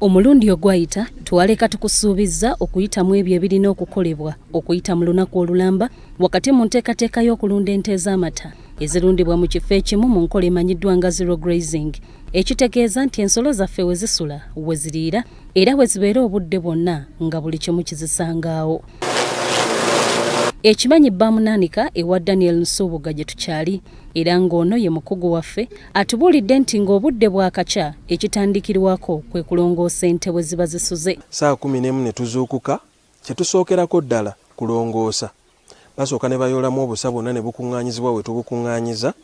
Omulundi ogwayita twaleka tukusuubizza okuyita mu ebyo ebirina okukolebwa okuyita mu lunaku olulamba wakati mu nteekateeka y'okulunda ente ez'amata ezirundibwa mu kifo ekimu mu nkola emanyiddwa nga zero grazing, ekitegeeza nti ensolo zaffe we zisula, we ziriira era we zibeera obudde bwonna nga buli kimu kizisangaawo. Ekimanyi Baamunaanika ewa Daniel Nsubuga gye tukyali era ng'ono ye mukugu waffe atubuulidde nti ng'obudde bwakakya ekitandikirwako kwe kulongoosa ente bwe ziba zisuze. Ssaawa 11 ne tuzuukuka, kye tusookerako ddala kulongoosa. Basooka ne bayoolamu obusa bwonna ne bukuŋŋaanyizibwa we tubukuŋŋaanyiza.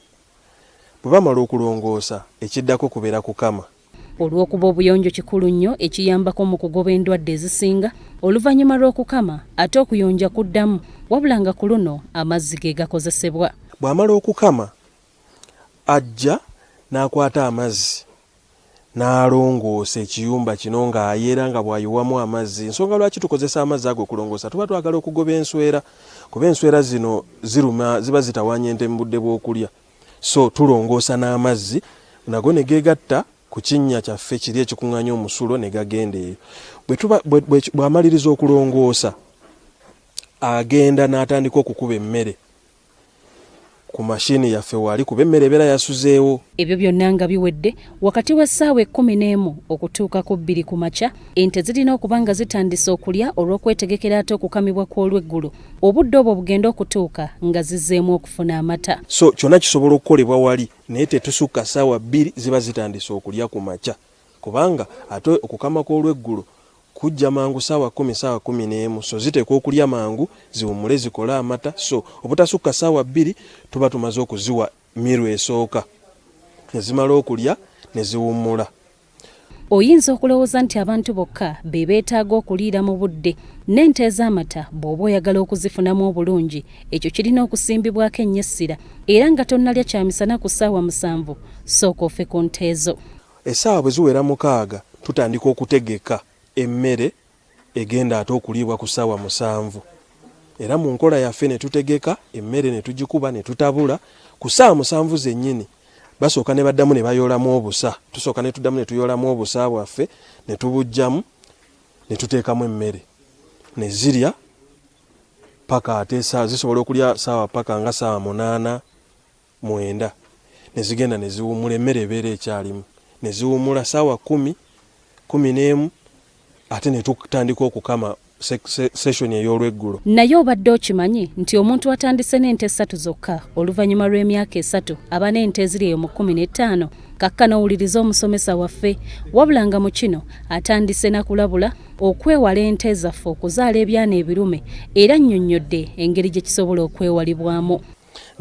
Bwe bamala okulongoosa, ekiddako kubeera kukama. Olw'okuba obuyonjo kikulu nnyo ekiyambako mu kugoba endwadde ezisinga, oluvannyuma lw'okukama ate okuyonja kuddamu wabula nga ku luno amazzi ge gakozesebwa. Bw'amala okukama ajja n'akwata amazzi n'alongoosa ekiyumba kino ng'ayera nga bw'ayiwamu amazzi. Ensonga lwaki tukozesa amazzi ago okulongoosa tuba twagala okugoba enswera kuba enswera zino ziruma ziba zitawaanya ente mu budde bw'okulya. So tulongoosa n'amazzi nago ne geegatta ku kinnya kyaffe kiri ekikuŋŋaanya omusulo ne gagenda eyo. Bwe tuba bw'amaliriza okulongoosa agenda n'atandika okukuba emmere ku mashini yaffe wali kuba emmere ebeera yasuzeewo. Ebyo byonna nga biwedde, wakati w'essaawa 11 okutuuka ku bbiri ku makya, ente zirina okuba nga zitandise okulya olw'okwetegekera ate okukamibwa kw'olweggulo Obudde obwo bugende okutuuka nga zizzeemu okufuna amata. So kyonna kisobola okukolebwa wali naye tetusukka ssaawa bbiri ziba zitandise okulya ku makya kubanga ate okukama kw'olweggulo kujja mangu ssaawa kkumi ssaawa 11 so ziteekwa okulya mangu ziwummule zikole amata so obutasukka ssaawa bbiri tuba tumaze okuziwa miru esooka ne zimala okulya ne ziwummula. Oyinza okulowooza nti abantu bokka be beetaaga okuliira mu budde. N'ente ez'amata bw'oba oyagala okuzifunamu obulungi, ekyo kirina okusimbibwako ennyo essira era nga tonnalya kyamisana ku ssaawa 7, sooka ofe ku nte zo. Essaawa bwe ziwera 6 tutandika okutegeka emmere egenda ate okuliibwa ku ssaawa 7 era mu nkola yaffe ne tutegeka emmere ne tugikuba ne tutabula ku ssaawa 7 zennyini basooka ne baddamu ne bayoolamu obusa tusooka ne tuddamu ne tuyoolamu obusa bwaffe ne tubuggyamu ne tuteekamu emmere ne zirya paka ate zisobola okulya ssaawa paka nga ssaawa 8 9 ne zigenda ne ziwummula emmere ebeera ekyalimu ne ziwummula ssaawa 10, 11 ate ne tutandika okukama session ey'olweggulo. Naye obadde okimanyi nti omuntu atandise n'ente ssatu zokka oluvannyuma lw'emyaka esatu aba n'ente eziri eyo mu 15? Kakkana owulirize omusomesa waffe. Wabula nga mu kino atandise na kulabula okwewala ente zaffe okuzaala ebyana ebirume era annyonnyodde engeri gye kisobola okwewalibwamu.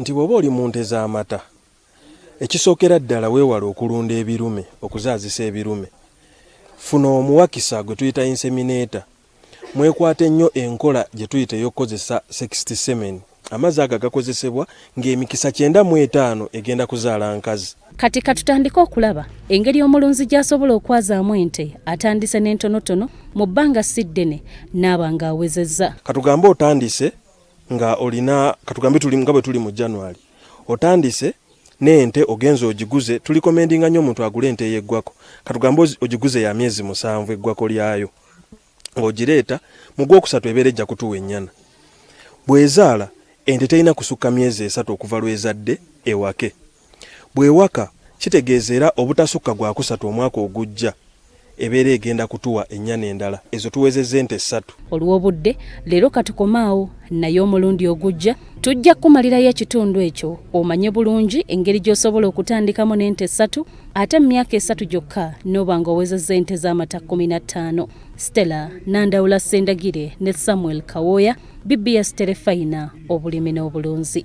Nti bw'oba oli mu nte z'amata, ekisookera ddala weewale okulunda ebirume, okuzaazisa ebirume. Funa omuwakisa gwe tuyita inseminator. Mwekwate nnyo enkola gye tuyita ey'okukozesa sexed semen. Amazzi ago agakozesebwa ng'emikisa 95 egenda kuzaala nkazi. Kati katutandike okulaba engeri omulunzi gy'asobola okwazaamu ente atandise n'entonotono mu bbanga si ddene n'aba ng'awezezza. Katugambe otandise nga olina katugambe tuli nga bwe tuli mu January otandise n'ente ogenze ogiguze tulikomendinga nnyo omuntu agule ente ey'eggwako katugambe ogiguze ya myezi 7 eggwako lyayo ng'ogireeta mu gwokusatu ebeera ejja kutuwa ennyana bw'ezaala ente terina kusukka myezi 3 okuva lw'ezadde ewake bw'ewaka kitegeeza era obutasukka gwakusatu omwaka ogujja ebeera egenda kutuwa ennyana endala ezo tuwezezza ente 3. Olw'obudde leero katukome awo naye omulundi ogujja tujja kukumalirayo ekitundu ekyo omanye bulungi engeri gy'osobola okutandikamu n'ente 3 ate mu myaka 3 gyokka n'oba ng'owezezza ente z'amata 15. Stella Nandawula Ssendagire ne Samuel Kawooya, BBS Terefayina, obulimi n'obulunzi.